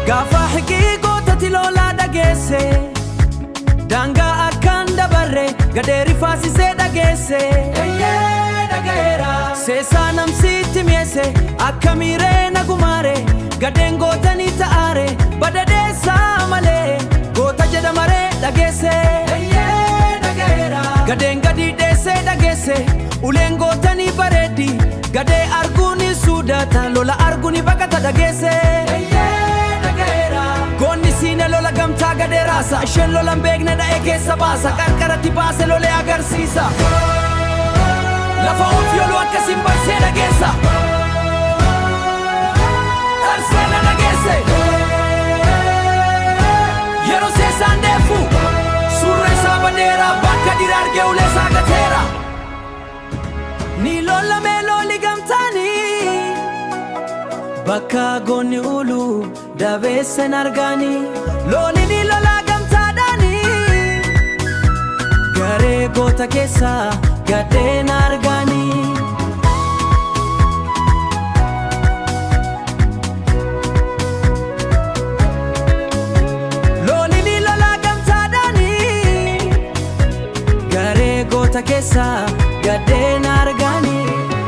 Gaafa hiqii gootati lolaa dhageesse. Daangaa akkaan dabarre gadee rifaasisee dhageesse. Seesaa namsiitti mi'eesse akka miiree nagumaare gadeen gootanii ta'aare badadeessaa malee goota jedhamaree dhageesse. Gadeen gadi dheessee dhageesse uleen gootanii bareeddi gadee arguuni suudata lola arguuni baqata dhageesse. Goonni siine lola gamtaa gadee raasa isheen lola hin beekne dha'ee keessa baasa qarqaratti baase lolee agarsiisa. Lafa of yolu akkasiin barsee dhageessa. Dharsee na dhageesse. Yeroo seesaan deefu suurri isaa badeera bakka dhiira argee ulee isaa gateera. Ni lolamee loli gamtaanii bakka goonni ulu dabeessen argaanii loli ni lolaa gamtaadhaanii garee goota keessa gadheen argaanii. Loli ni lolaa gamtaadhaanii garee goota keessa gadheen argaanii.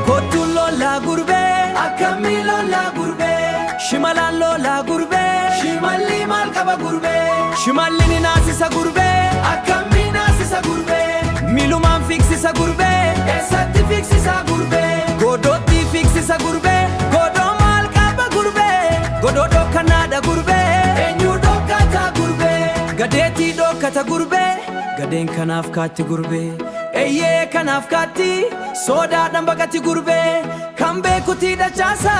Kottuun lolaa gurbee akkamii lolaa gurbee shimalaan lolaa gurbee shimalli maal qaba gurbee shimalli ni naasisa gurbee akkamii naasisa gurbee milumaan fiigsisa gurbee eessatti fiigsisa gurbee godootti fiigsisa gurbee godoo maal qaba gurbee godoo dhokkanaadha gurbee eenyu dhokkata gurbee gadeetii dhokkata gurbee gadeen kanaaf kaatti gurbee eeyyee kanaaf kaatti sodaadhaan baqatti gurbee kan beekutii dachaasa.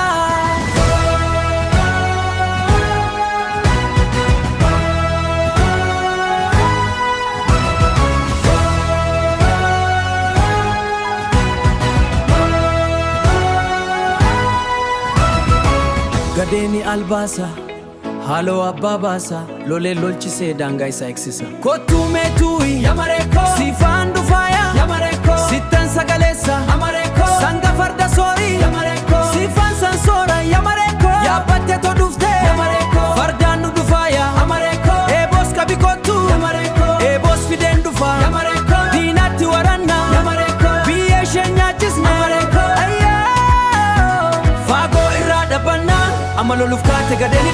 Gadeeni albaasa haaloo abbaa baasa lolee lolchisee daangaa isaa eegsisa. Kottuu meetuuyi sifaan dhufaaya sittan sagaleessa sanga farda soorii sifaan sansoora yaabbattee too dhuftee fardaan nu dhufaaya eeboos qabi kottuu eeboos fideen dhufa diinatti waranna biyya isheen nyaachisna Ayyoo. Faagoo irraa dhabbannaa amma loluuf kaate gadeen